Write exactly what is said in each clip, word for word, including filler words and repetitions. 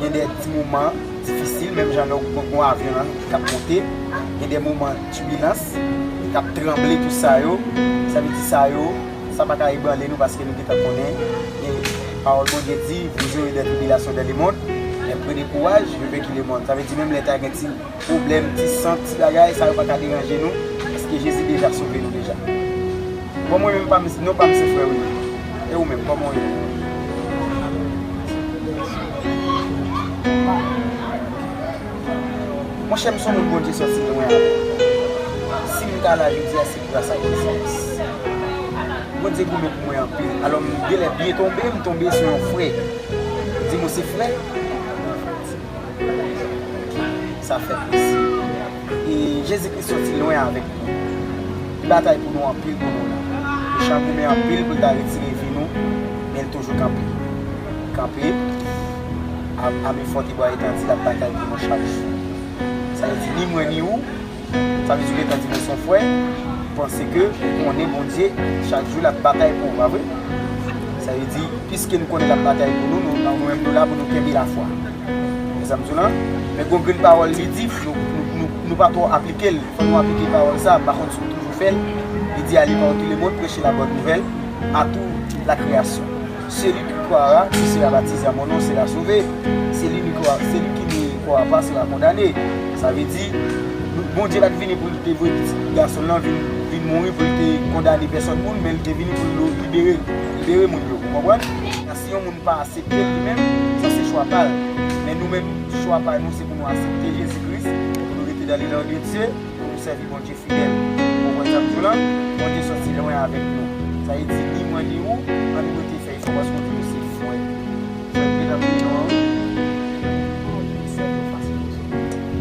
Gen de ti moman difisil, menm jan lè w gen yon avyon an k ap monte, gen de moman tibilans, k ap tranble, tout sa yo. Sa vle di sa yo, sa pa ka ebranle nou paske nou gentan konnen, e pawòl Bondye di, vous aurez des tribulations dans le monde, mais prenez courage, j'ai vaincu le monde. Sa vle di menm lè ta gen ti pwoblèm, ti sant, ti bagay, sa yo pa ka deranje nou, paske Jezi deja sove nou deja. Bon, mwen menm, pa m, non pa m se Frè Willy. E ou menm, kòman w ye? Monchè, m se yon moun Bondye sòti lwen avè l. Si m ka la jodi a, se gras a Jezi Kris. Bondye goumen pou mwen anpil. Alò, m genlè byen tonbe, m tonbe sou yon frè. Di m ou se frè? Sa fè plezi. E Jezi Kris sòti lwen avèk nou. Li batay pou nou anpil pou nou la. Mechan goumen anpil pou l ta retire vi nou, men l toujou kanpe. Kanpe, a, a men fòte bwa etandi, l ap batay pou nou chak jou. Sa vle di, ni mwen ni ou, sa vle di, ou gentan di mwen se yon frè, panse ke ou konnen Bondye, chak jou, l ap batay pou ou, pa vre? Sa vle di, piske nou konnen l ap batay pou nou, nou, nou menm nou la pou nou kenbe lafwa. Mezanmi, sou lan, men gon grenn pawòl li di, nou, nou, nou, nou pa twò aplike l. Fò nou aplike pawòl sa, m pa konn si nou toujou fè l. Li di, allez par tout le monde, prêchez la bonne nouvelle à toute la création. Celui qui croira, qui sera baptisé à mon nom sera sauvé. Celui qui ne croira, celui qui ne croira pas sera condamné. Sa vle di, Bondye pa t vini pou l te voye pitit gason l lan vin, vin mouri pou l te kondane pèsòn moun, men l te vini pou l libere, libere moun yo. Ou konprann? Si yon moun pa aksepte l li menm, sa se chwa pa l. Men nou menm, chwa pa nou, se pou nou aksepte Jezi Kris, pou nou rete dans l'élan de Dieu, pou nou sèvi Bondye fidèl. Ou konprann sa m di w lan? Bondye sòti lwen avèk nou. Sa vle di, ni mwen ni ou, ann nou rete fè efò, paske nou toujou se frè. Frè, gentan bliye non an wi.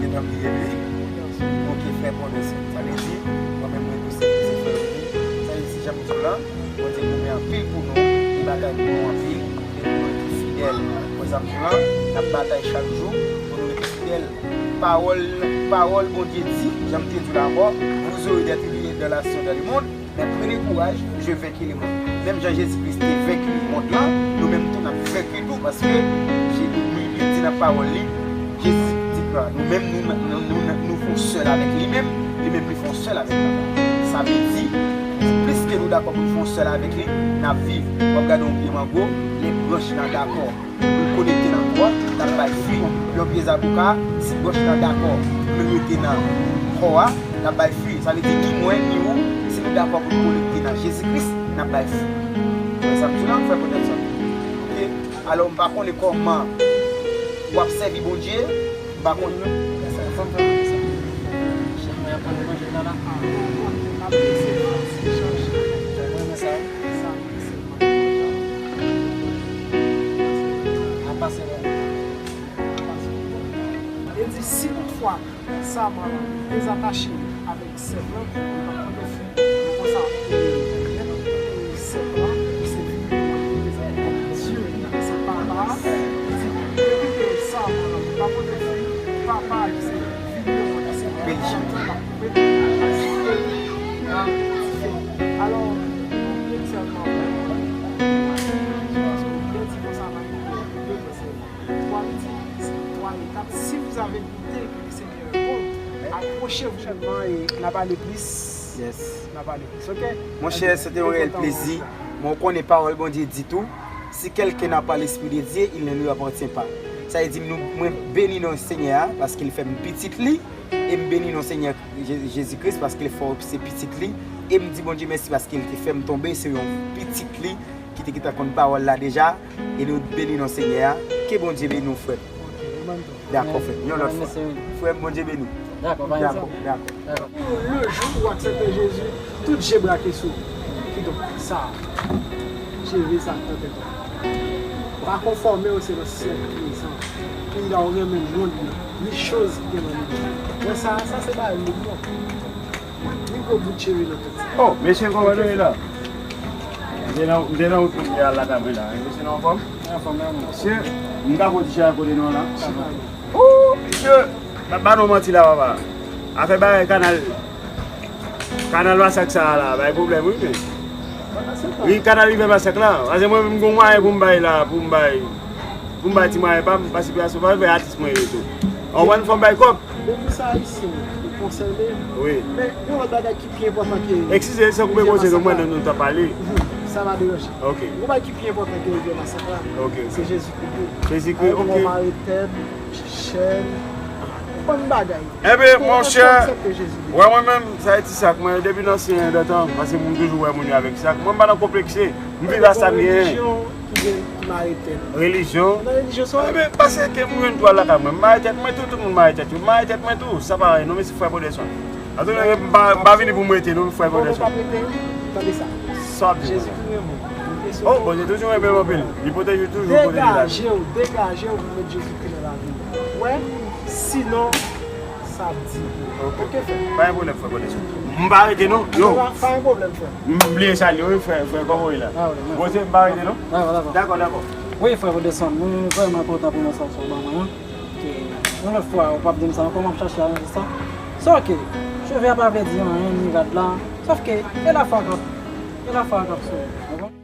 Gentan bliye li. Ok, frè, bon, mèsi. Sa vle di, mwen menm, mwen tou se, se frè Willy. Sa vle di, jan m di w lan, Bondye goumen anpil pou nou, li batay pou nou anpil, e pou nou rete fidèl. Konsa m di w lan, n ap batay chak jou pou nou rete fidèl. Pawòl, pawòl Bondye di, jan m te di w la ankò, vous aurez des tribulations dans le monde, mais prenez courage, j'ai vaincu le monde. Menm jan Jezi Kris te venki mond lan, nou menm tou n ap venki tou, paske Jezi li, li di nan pawòl li, Jezi di nou menm nou, nou, nou, nou, nou fè yon sèl avèk li menm, li menm li fè yon sèl avèk nou. Sa vle di, plis ke nou dakò pou nou fè yon sèl avèk li, n ap viv. W ap gade yon pye mango, lè branch lan dakò pou l konekte nan kò a, l ap bay fwi. Yon pye zaboka, si branch lan dakò pou l rete nan kò a, l ap bay fwi. Sa vle di ni mwen, ni ou, si nou dakò pou n konekte nan Jezi Kris, n ap bay fwi. Ou wè sa m di w lan, frè Bonèt sa? Ok? Alò, m pa konnen kòman w ap sèvi Bondye, m pa konnen. E di, si toutfwa Saman an dezatache avèk sèp lan, li p ap pote fwi. Konsa, e, e, sèp lan, li se fwi, li se Dye, li se Papa a. Li di, depi ke Saman an pa pote fwi, Papa a ki se Dye, li se Dye, l ap koupe l, l ap jete l nan dife. Alò, nou byen sèlman, nou byen di konsa nan Bib, nou byen sèlman. Twa, li di, twa e kat, si vous avez goûté que le Seigneur est bon, approchez-vous. Sèlman, e n a pale plis. Yes. N a pale plis, ok? Monchè, se te yon reyèl plezi. Men w konnen pawòl Bondye di tou, si quelqu'un n'a pas l'Esprit de Dieu, il ne lui appartient pas. Sa vle di, nou, mwen beni non Senyè a, paske l fè m pitit li, e m beni non Senyè Je-, Jezi Kris, paske l fè w se pitit li, e m di Bondye mèsi paske l te fè m tonbe, se yon pitit li ki te gentan konn pawòl la deja, e nou beni non Senyè a. Ke Bondye beni w, frè m. Dakò, frè m. Yon lòt fwa. Frè m, Bondye beni w. Dakò, pa gen sa. Dakò, dakò. Le jou ou aksepte Jezi, tout je brake sou ou. Kidonk, sa, je ve sa nan tèt ou. Pa konfòme w selon syèk prezan. Pinga w renmen mond lan, ni choz ki gen nan li. Wè sa, sa se bagay loup non. Ni gwo bout cheve nan tèt sa. Oh, mesye, kòman nou ye la? M te nan, m te nan wout pou m te al lakay mwen la. Mesye, nou anfòm? Anfòm, anfòm. Mesye, m ka pran ti chè a kote nou an la? Oh, mesye, m ap ba nou manti la, papa. Afè bagay kanal, kanal Masak sa a la, bay pwoblèm, wi, men. Wi, kanal Rivè Masak la. Paske mwen menm, m gon mwayen pou m bay la, pou m bay. Pou m bay ti mwayen pa m, pase piyasou pa m, fè atis mwen yo tou. Ou konprann, fò m bay kòb. Depi sa isit, ou konsène. Wi. Men, yon lòt bagay ki pi enpòtan ke... Eskize, san koupe koze nou, mwen, nou, nou t ap pale. Sa pa deranje. Ok. Yon bagay ki pi enpòtan ke yon masak la, ok, ok, se Jezikri. Jezikri, ok. Mare tèt, chèn, bon bagay. Enben, monchè, wè mwen menm, sa e ti sak mwen, depi nan ansyen datan, paske moun toujou wè moun yo avèk sak. Mwen, m pa nan konplekse, m viv a sa m genyen. Relijyon ki gen, ki mare tèt. Relijyon. Nan relijyon, sa. Enben, paske ke m jwenn twal lakay mwen, m mare tèt mwen tou, tout moun mare tèt yo, m mare tèt mwen tou, sa parèy non, mèsi frè Prodèson. Antouka, m pa, m pa vini pou m rete non, frè Prodèson. Bon, nou p ap rete, tande sa. Sa w ap di, Jezikri renmen w. Oh, Bondye toujou renmen m anpil. Li pwoteje toujou kote li la. Degaje w, degaje w pou met Jezikri nan lavi w. Wè, sinon, sa ap di. Ok, ok, frè. Pa gen pwoblèm, frè Prodèson. M pa rete non. Yo. Pa, pa gen pwoblèm, frè. M bliye salye wi, frè, frè, kòman w ye la? Ah, wi, mèsi. Bon, se m pa rete non. Dakò, dakò. Dakò, dakò. Wi, frè Prodèson, mwen vrèman kontan pou mesaj sa w ban mwen an. Ke yon lòt fwa, ou p ap di m sa ankò, m ap chache aranje sa. So ke, cheve a pa vle di anyen, ni rad la. Sòf ke, e lafwa k ap, e lafwa k ap sove. Ou konprann?